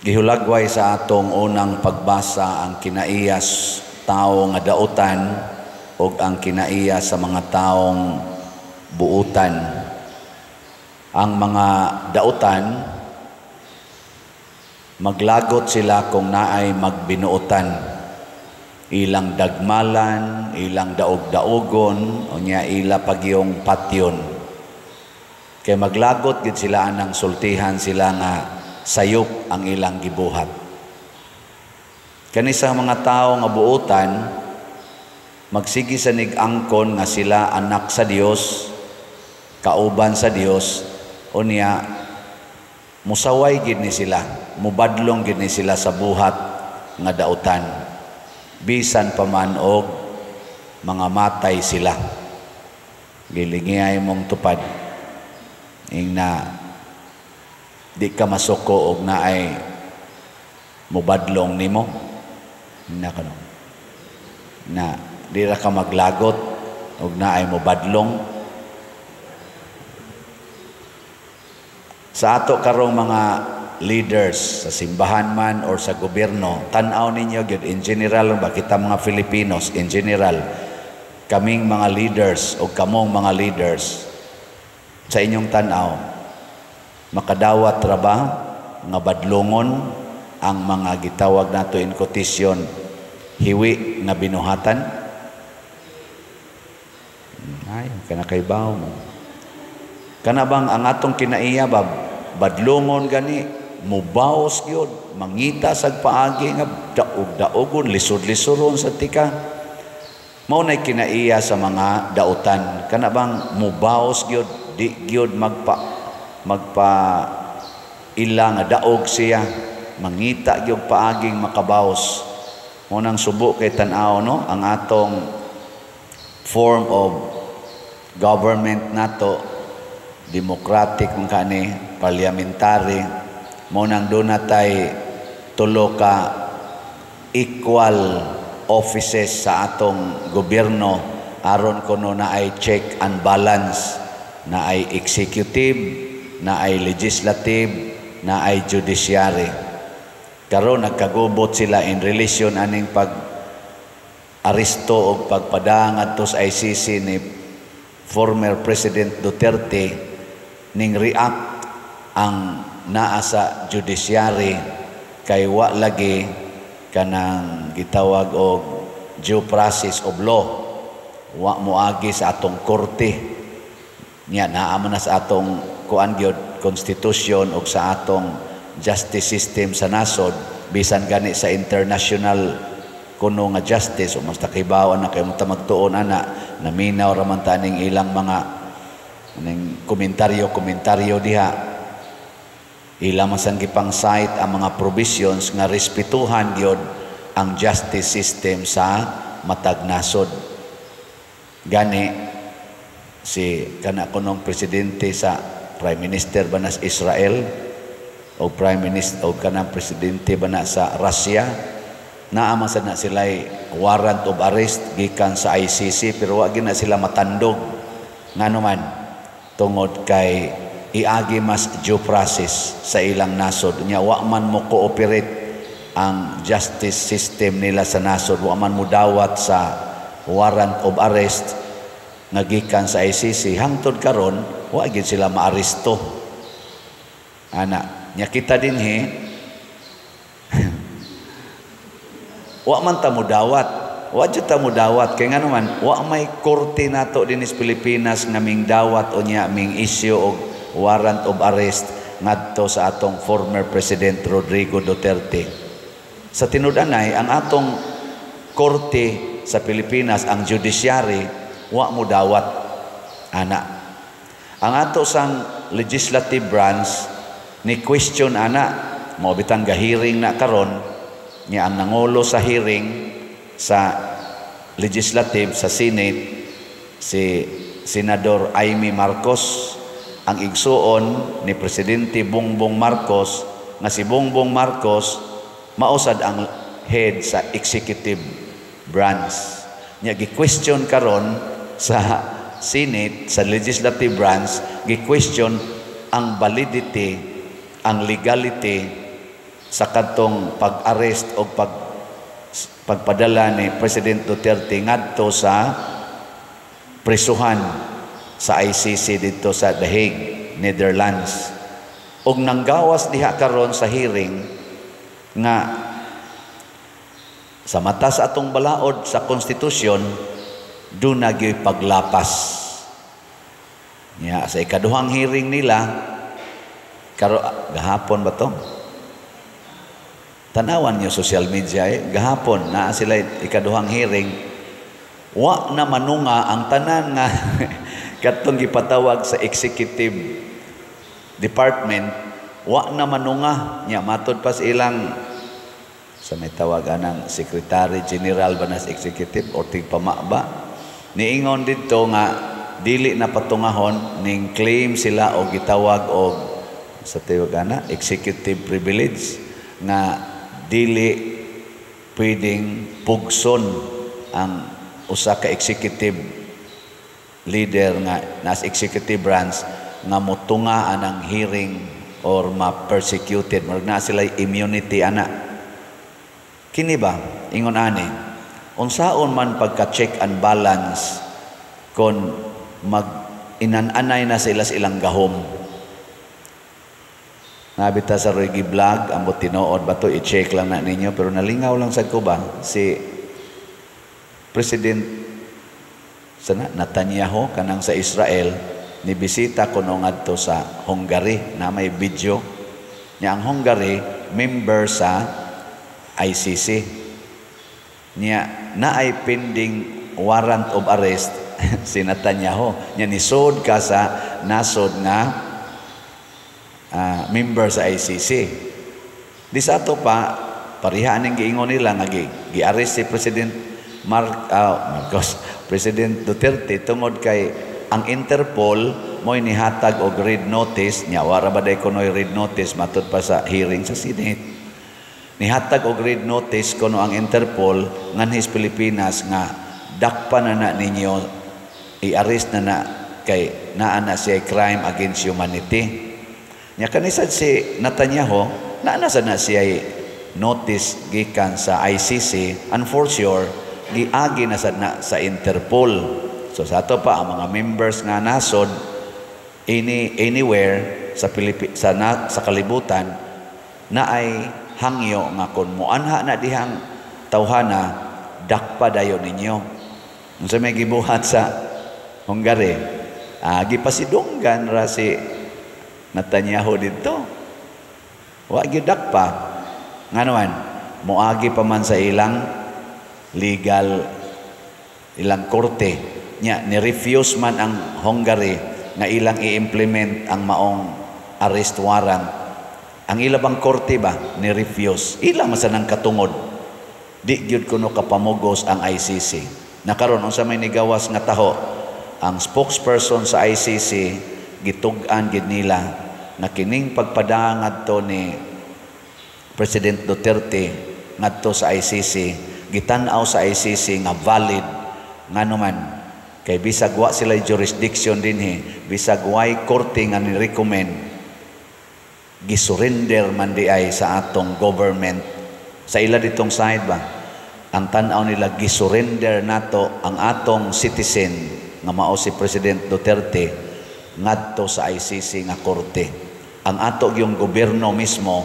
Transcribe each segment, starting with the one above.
Gihulagway sa atong unang pagbasa ang kinaiyas tao nga dautan ug ang kinaiya sa mga taong buutan. Ang mga dautan, maglagot sila kung naay magbinuotan. Ilang dagmalan, ilang daog-daogon, unya ila pagyong patyon. Kay maglagot gid sila anang sultihan sila nga sayop ang ilang gibuhat. Kani sa mga tao nga buutan, magsige sa nig-angkon nga sila anak sa Dios, kauban sa Dios, unya musaway gid ni sila, mubadlong gid ni sila sa buhat nga dautan. Bisan pa man og mga matay sila. Gilingiyay mong tupad. Ingna di ka masuko og naay mubadlong nimo. Ingna kano. Na di ra ka maglagot og naay mubadlong. Sa ato karong mga leaders sa simbahan man or sa gobyerno, tan-aw ninyo gyud in general ba kita mga Filipinos in general, kaming mga leaders o kamong mga leaders sa inyong tan-aw, makadawat ra ba nga badlongon ang mga gitawag nato in quotation hiwi nga binuhatan? Ay, kana kay bawo mo. Kana bang ang atong kinaiya ba badlongon gani, mubaos gyud, mangita sag paagi nga daog-daogon, lisod-lisoron sa tika. Mao nay kinaiya sa mga dautan. Kana bang mubaos gyud, di gyud magpa ila nga daog siya, mangita gyud paaging makabaos. Mao nang subo kay tan-aw, no, ang atong form of government nato, democratic man kani, parliamentary. Mao nang doon natay tulo ka equal offices sa atong gobyerno aron kuno naay check and balance, naay executive, naay legislative, naay judiciary. Karon nagkagubot sila in relation aning pag aresto og pagpadang adto sa ICC ni former President Duterte. Ning react ang naa sa judiciary kay wa lagi kanang gitawag og due process of law, wa moagi sa atong korte. Nya naa man na sa atong kuan gyud constitution og sa atong justice system sa nasod, bisan gani sa international kuno nga justice o mas takibaw na kay mo ta magtuon ana, naminaw ra man ta ning ilang mga ning komentaryo diha. Ila man sang gipang cite ang mga provisions nga respetuhan gyud ang justice system sa matag nasod. Gani si kana kunong presidente sa prime minister ba na sa Israel o prime minister o kanang presidente ba na sa Russia, naa man sad na sila'y warrant of arrest gikan sa ICC, pero wa gyud na sila matandog. Ngano man? Tungod kay iagi mas due process sa ilang nasod. Nya wa man mo cooperate ang justice system nila sa nasod, wa man mo dawat sa warrant of arrest nga gikan sa ICC. Hangtod karon wa gyud sila maaresto ana. Nya kita dinhi wa man ta mo dawat, wa jud ta mo dawat kay ngano man wa may korte nato dinhi sa Pilipinas nga ming dawat o nya ming issue og warrant of arrest ngadto sa atong former President Rodrigo Duterte. Sa tinud-anay, ang atong korte sa Pilipinas, ang judiciary, wa mo dawat ana. Ang ato sang legislative branch ni question ana, mao bitang gahiring na karon. Nya ang nangulo sa hearing sa legislative sa Senate si Senador Amy Marcos, ang igsuon ni Presidente Bongbong Marcos, nga si Bongbong Marcos mausad ang head sa executive branch. Nya gi-question karon sa Senate, sa legislative branch, gi-question ang validity, ang legality sa kadtong pag-arrest o pagpadala ni President Duterte ngadto sa prisuhan sa ICC dito sa The Hague, Netherlands. Og nanggawas diha karon sa hearing nga sa mata sa atong balaod sa konstitusyon, duna gyoy paglapas. Nya sa ikaduhang hearing nila karo gahapon ba to? Tanawan niyo social media eh. Gahapon naa sila ikaduhang hearing, wa na manunga ang tanan nga katong gipatawag sa executive department, wa na manunga. Nya matod pa sa ilang, sa may tawag anang secretary general ba nas executive or tigpama ba, niingon didto nga dili na patungahon ning claim sila og gitawag og sa tawag ana executive privilege, nga dili pwedeng pugson ang usa ka executive leader nga nas executive branch nga motunga anang hearing or ma-persecuted. Murag na sila immunity ana. Kini ba, ingon ani, unsaon man pagka check and balance kon mag inan-anay na sila sa ilang gahom? Nabita sa Roy Vlog, ambot tinuod ba to, i-check lang na ninyo, pero nalingaw lang sad ko ba, si President sana Netanyahu kanang sa Israel, ni bisita kuno ngadto sa Hungary na may video niya. Ang Hungary member sa ICC. Niya naay pending warrant of arrest si Netanyahu. Niya nisod ka sa nasod nga member sa ICC. Di sa ato pa pareha aning giingon nila nga gi-arrest si President Marcos, President Duterte, tungod kay ang Interpol mo'y nihatag og red notice niya. Wara ba day kunoy red notice matud pa sa hearing sa Senate? Nihatag og red notice kuno ang Interpol nganhis Pilipinas nga dakpa na na ninyo, i-arrest na na kay naa na siya crime against humanity. Nya kanisad si Netanyahu, naa na sad na siya notice gikan sa ICC, and for sure giagi na sad na sa Interpol. So sa ato pa, ang mga members nga nasod anywhere sa Pilipi, sa na, sa kalibutan na ay hangyo nga kon moanha na dihang tawhana, dakpa dayon ninyo. Unsa may gibuhat sa Hungary? Gipasidunggan ra si Netanyahu didto. Wa gyud dakpa. Ngano man moagi pa man sa ilang legal, ilang korte. Nya ni-refuse man ang Hungary nga ilang i-implement ang maong arrest warrant. Ang ila bang korte ba ni-refuse? Ila man sa nang katungod. Di gyud kuno kapamugos ang ICC. Nakaron, unsa may nigawas nga taho? Ang spokesperson sa ICC, gitug-an gid nila na kining pagpadanga ngadto ni President Duterte ngadto sa ICC, gitan-aw sa ICC nga valid. Ngano man kay bisag wa sila jurisdiction dinhi, bisag way korte nga ni-recommend, gisurrender man di ay sa atong government. Sa ila ditong side ba, ang tan-aw nila, gisurrender nato ang atong citizen nga mao si President Duterte ngadto sa ICC nga korte. Ang ato yung gobyerno mismo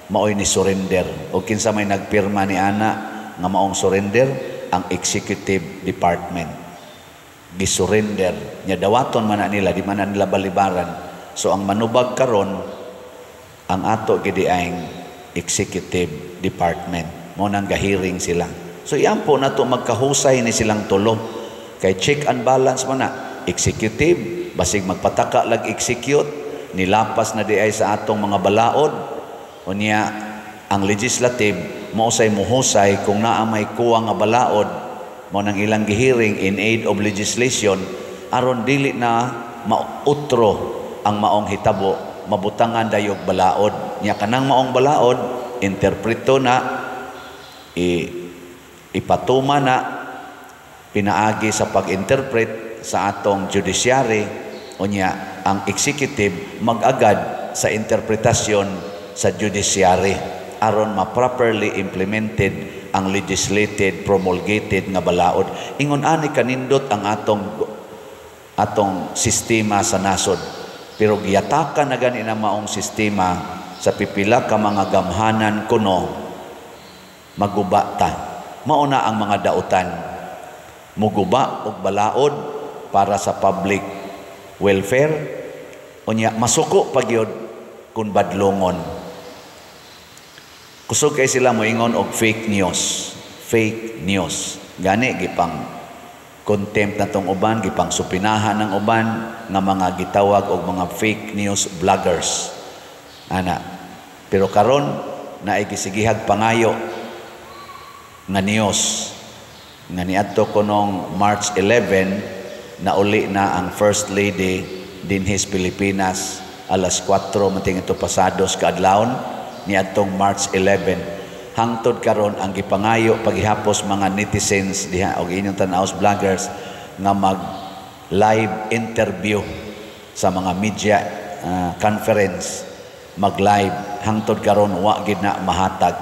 maoy ni surrender. O kinsa may nagpirma ni ana nga maong surrender? Ang executive department gisurrender nya. Dawaton man na nila, di man na nila balibaran. So ang manubag karon, ang ato gidi ang executive department mo nang gahearing sila. So iyan po nato magkahusay ni silang tulo kay check and balance man na. Executive, basig magpataka lag execute, nilapas na di ay sa atong mga balaod. Unya ang legislative mao say muhusay kung naa may kuwang nga balaod, mo nang ilang gihearing in aid of legislation aron dili na mautro ang maong hitabo, mabutangan dayog balaod. Nya kanang maong balaod, interpreto na, ipatuma na pinaagi sa pag-interpret sa atong judiciary. Unya ang executive mag-agad sa interpretasyon sa judiciary. aron ma-properly implemented ang legislated, promulgated nga balaod. Ingon ani kanindot ang atong atong sistema sa nasod. Pero giyatakan na gani na maong sistema sa pipila ka mga gamhanan kuno, maguba ta. Mao na ang mga dautan. Muguba og balaod para sa public welfare, unya masuko pa gyud kun badlongon. Kusog kay sila moingon og fake news. Fake news. Gani gipang contempt na tong uban, gipang supinahan ng uban nga mga gitawag og mga fake news vloggers. Ana. Pero karon naay gisigihag pangayo nga news nga niadto ko nung March 11, nauli na ang First Lady dinhis Pilipinas, alas 4 mating ito pasados kaadlawon niadtong March 11. Hangtod karon, ang gipangayo paghihapos mga netizens diha og inyong tan-aws vloggers nga mag live interview sa mga media conference, mag live, hangtod karon wa gid na mahatag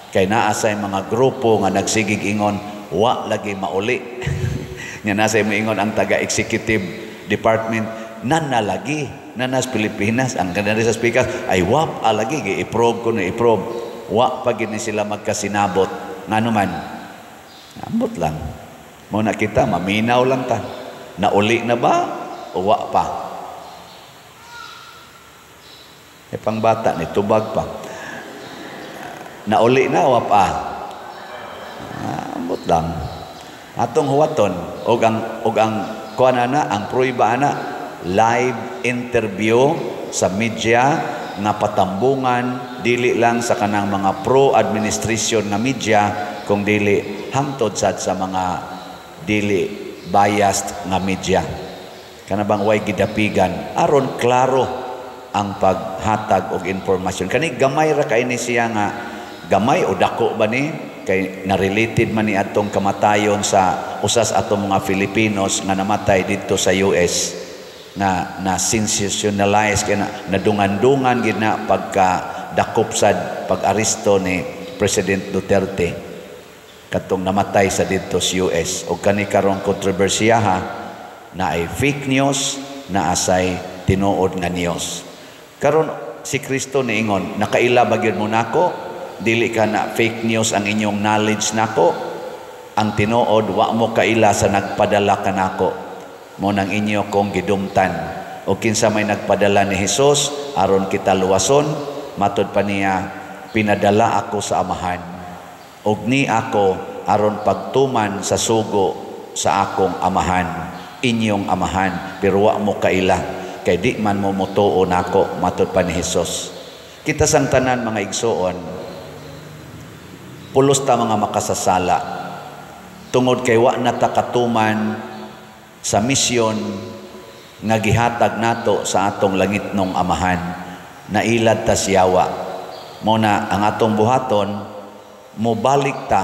kay naa say mga grupo nga nagsigig ingon wa lagi mauli nga nasa moingon ang taga executive department na lagi na nas Pilipinas. Ang kanari sa speakers ay wap alagi gi-approve ko na i-approve, wa pa gid ni sila magkasinabot. Ngano man, ambot lang. Mo na kita maminaw lang ta, nauli na ba o wa pa? E pangbata ni tubag pa, nauli na wa pa? Ambot lang. Atong huwaton og ang kuan ana, ang pruiba ana, live interview sa media nga patambungan dili lang sa kanang mga pro administration nga media, kung dili hangtod sad sa mga dili biased nga media, kana bang way gidapigan, aron klaro ang paghatag og impormasyon. Kani gamay ra kay ni siya nga gamay o dako ba ni, kay na-related man ni atong kamatayon sa usas atong mga Filipinos nga namatay didto sa US na na sensationalize kay na nadungan-dungan gid na pagka dakop sad pag-aresto ni President Duterte katong namatay sa didto sa US. Og kani karong kontrobersiyaha na ay fake news, na asay tinuod nga news. Karon si Kristo niingon, "Nakaila ba gyud mo nako? Dili ka na fake news ang inyong knowledge nako. Ang tinuod, wa mo kaila sa nagpadala kanako. Mo nang inyo kong gidumtan." O kinsa may nagpadala ni Hesus aron kita luwason? Matod pa niya, "Pinadala ako sa Amahan og ni ako aron pagtuman sa sugo sa akong Amahan, inyong Amahan, pero wa mo kaila kay di man mo motuo nako," matod pa ni Hesus. Kita sang tanan, mga igsuon, pulos ta mga makasasala tungod kay wa na ta katuman sa misyon nga gihatag nato sa atong langitnong Amahan. Nailad ta siyawa. Mo na ang atong buhaton, mobalik ta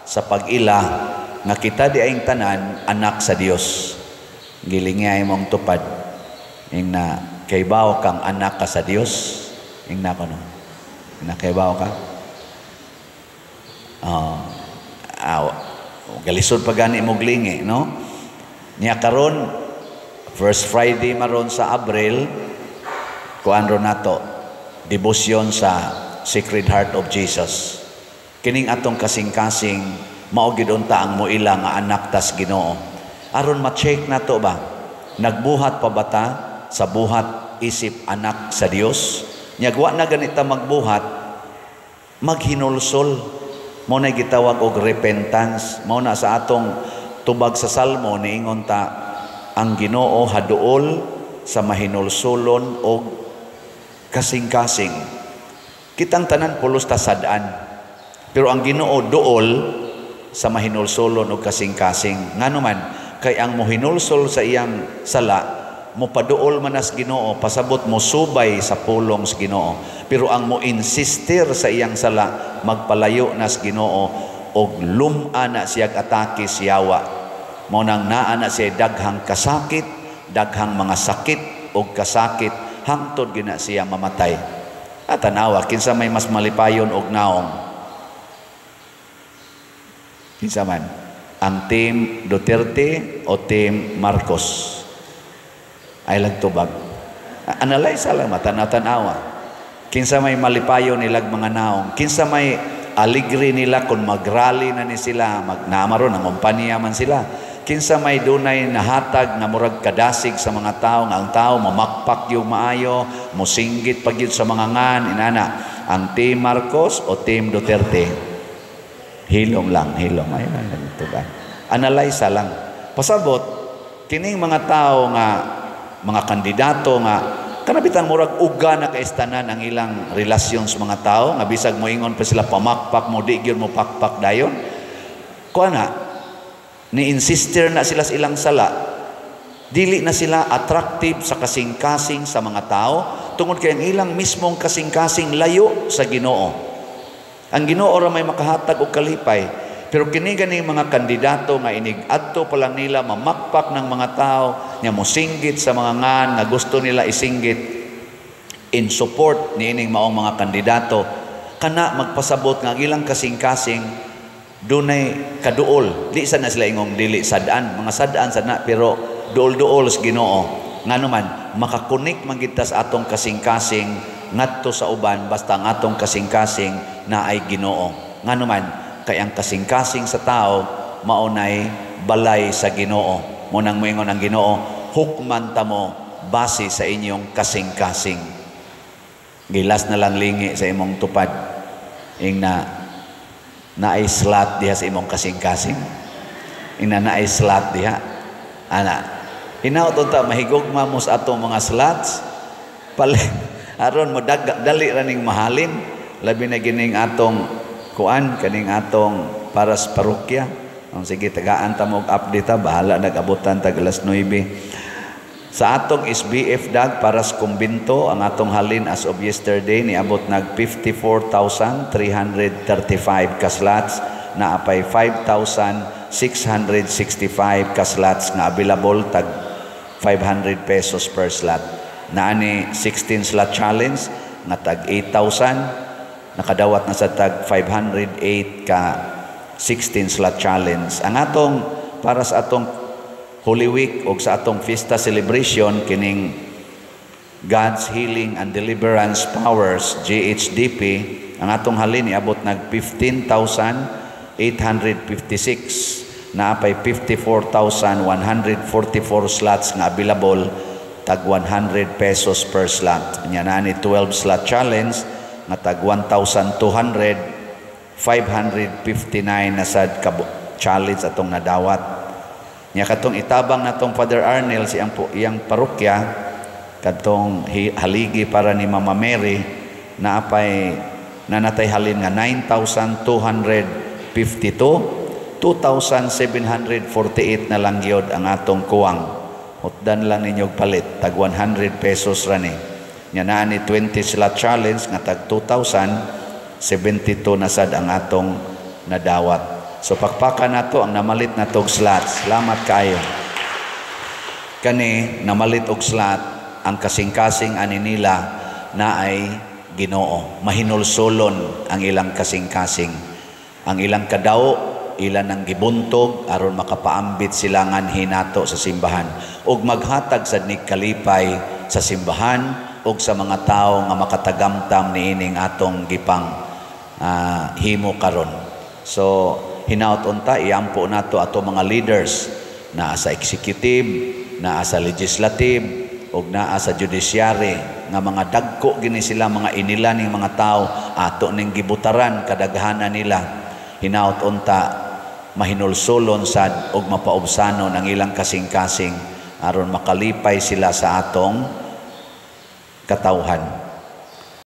sa pag-ila nga kita di ayng tanan anak sa Dios. Gilingay mong tupad ing na kaybaw kang anak ka sa Dios. Ing na kono na kaybaw ka. Galisod pa gani mo glingi, no? Niya karon first Friday maron sa Abril, kuan ro nato, debosyon sa Sacred Heart of Jesus. Kining atong kasing-kasing mao gid unta ang moila nga anak tas Ginoo. Aron ma-check nato ba, nagbuhat pa ba ta sa buhat isip anak sa Dios? Nya wa na ganita magbuhat, maghinulsol. Mao na gitawag og repentance. Mao na sa atong tubag sa Salmo, niingon ta, ang Ginoo haduol sa mahinulsulon og kasing-kasing. Kitang tanan pulos ta sad-an. Pero ang Ginoo duol sa mahinulsulon og kasing-kasing. Ngano man, kay ang mohinulsol sa iyang sala, mopaduol man as Ginoo, pasabot mo subay sa pulong sa Ginoo. Pero ang mo insistir sa iyang sala, magpalayo nas Ginoo og lum-a na siyag atake siyawa. Mao nang naa na siya daghang kasakit, daghang mga sakit og kasakit hangtod gina siya mamatay. At tanawa, kinsa may mas malipayon og naong? Kinsa man? Ang Team Duterte o Team Marcos? Ay lang tubag. Analyze lang, matanaw-tanawa. Kinsa may malipayon nilag mga naong? Kinsa may aligre nila kung magrally na ni sila, magnamaron, ang kumpanya man sila? Kinsa may dunay nahatag nga murag kadasig sa mga tao, nga ang tao mamakpak yung maayo, musinggit pag yun sa mga ngan, inana? Ang Team Marcos o Team Duterte? Hilom lang, hilom. Ay, ay, analyze lang. Pasabot, kining mga tao nga, mga kandidato nga, kanabitang murag uga na kaistanan ang ilang relasyon sa mga tao, nga bisag moingon pa sila pamakpak mo, di gyud mo pakpak dayon. Kuha na, ni-insister na sila sa ilang sala, dili na sila attractive sa kasing-kasing sa mga tao, tungod kay ang ilang mismong kasing-kasing layo sa Ginoo. Ang Ginoo ra may makahatag og kalipay. Pero kini ganing mga kandidato nga inig adto pa lang nila mamakpak ng mga tao, nya mosinggit sa mga ngan nga gusto nila isinggit in support niining maong mga kandidato, kana magpasabot nga ang ilang kasing-kasing dunay kaduol. Di sa na sila ingong dili sad-an, mga sad-an sad na, pero duol-duol sa Ginoo. Ngano man makakunik man gid ta sa atong kasing-kasing ngadto sa uban, basta ang atong kasing-kasing naay Ginoo. Ngano man kay ang kasing-kasing sa tao maunay balay sa Ginoo. Munang moingon ang Ginoo, hukman ta mo base sa inyong kasing-kasing. Gilas na lang lingi sa imong tupad, ing na naay slot diha sa imong kasing-kasing. Ing na naay slot diha. Ana, hinaut unta mahigugma mo sa atong mga slots. Pali, aron mo dali ra ning mahalin, labi na gining atong kuan, kaning atong para sa parokya. Ang sige, tagaan ta mo og update ha, bahala nag-abutan tag alas 9. Sa atong SBF dag para sa kumbinto, ang atong halin as of yesterday niabot nag 54,335 ka slots, na apay 5,665 ka slots nga available tag 500 pesos per slot. Naani 16 slot challenge nga tag 8,000, nakadawat na sa tag 508 ka 16 slot challenge. Ang atong para sa atong Holy Week o sa atong fiesta celebration, kining God's Healing and Deliverance Powers GHDP, ang atong halin iabot nag 15,856, na apay 54,144 slots nga available tag 100 pesos per slot. Nya naa ni 12 slot challenge nga tag 1,200, 559 na sad ka challenge atong nadawat. Nya katong itabang natong Father Arnel si iyang parokya kadtong haligi para ni Mama Mary, na apay nanatay halin nga 9,252, 2,748 na lang gyud ang atong kuwang. Hutdan lang ninyo palit tag 100 pesos ra ni. Nya naa ni 20 slot challenge nga tag 2,072 na sad ang atong nadawat. So pakpakan nato ang namalit na tog slots. Salamat kaayo. Kani namalit og slot, ang kasing-kasing ani nila na ay Ginoo. Mahinulsolon ang ilang kasing-kasing. Ang ilang kadao ilan ang gibuntog aron makapaambit sila nganhi nato sa simbahan ug maghatag sad ni kalipay sa simbahan ug sa mga tawo nga makatagamtam niining atong gipang himo karon. So hinaut unta iampo nato ato mga leaders naa sa executive, naa sa legislative ug naa sa judiciary nga mga dagko gini sila, mga inila ning mga tawo, ato ning gibutaran kadaghanan nila. Hinaut unta mahinulsolon sad og mapaubsanon ang ilang kasing-kasing aron makalipay sila sa atong katawhan.